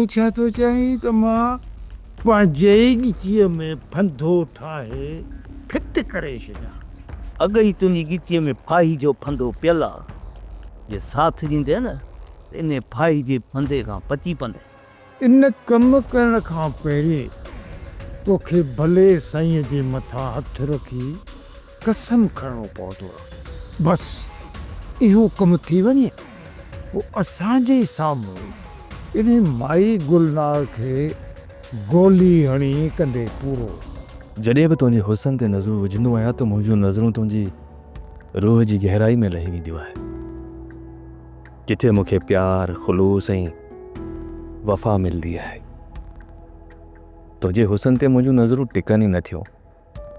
تون ڇا ٿو چاهين ته مان پنهنجي ئي ڳچيء ۾ ڦندو ٺاهي فٽ ڪري ڇڏيان؟ اڳ ئي تنهنجي ڳچيء ۾ ڦاهي جو ڦندو پيل آ. جي ساٿ ڏيندين نه ته انهي ڦاهي جي ڦندي کان بچي پوندين. ان ڪم ڪرڻ کان پهرين توکي ڀلي سائينء جي مٿان هٿ رکي قسم کڻڻو پوندو. بس اهو ڪم ٿي وڃي پوء اسان جي ئي سامهون انهي مائي گلنار کي گولي هڻي ڪندي پورو. جڏهن به تنهنجي حسن تي نظرون وجهندو آهيان ته منهنجون نظرون تنهنجي روح جي گهرائي ۾ لهي وينديون آهن. جتي مون کي پيار، خلوص ۽ وفا ملندي آهي. تنهنجي حسن تي منهنجون نظرون ٽڪن ئي نه ٿيون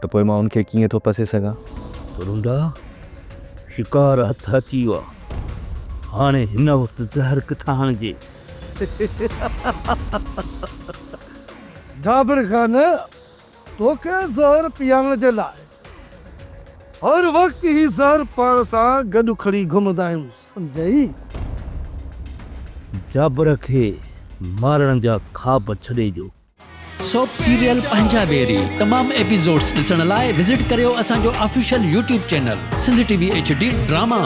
ته پوء مان ان کي ڪيئن ٿو پسي سگهان؟ ترنڊا، شڪار هٿ اچي ويو آ. هاڻي هن وقت زهر ڪٿان آڻجي؟ جابر خان، توکي زهر پيارڻ جي لاء هر وقت هي زهر پاڻ سان گڏ کڻي گهمندا آهيون، سمجهئي؟ جابر کي مارڻ جا خواب ڇڏي ڏيو. سوپ سيريل پنهنجا ويري تمام ايپيسوڊس ڏسڻ لاء وزٽ ڪريو اسان جو official YouTube channel Sindh T V H D drama.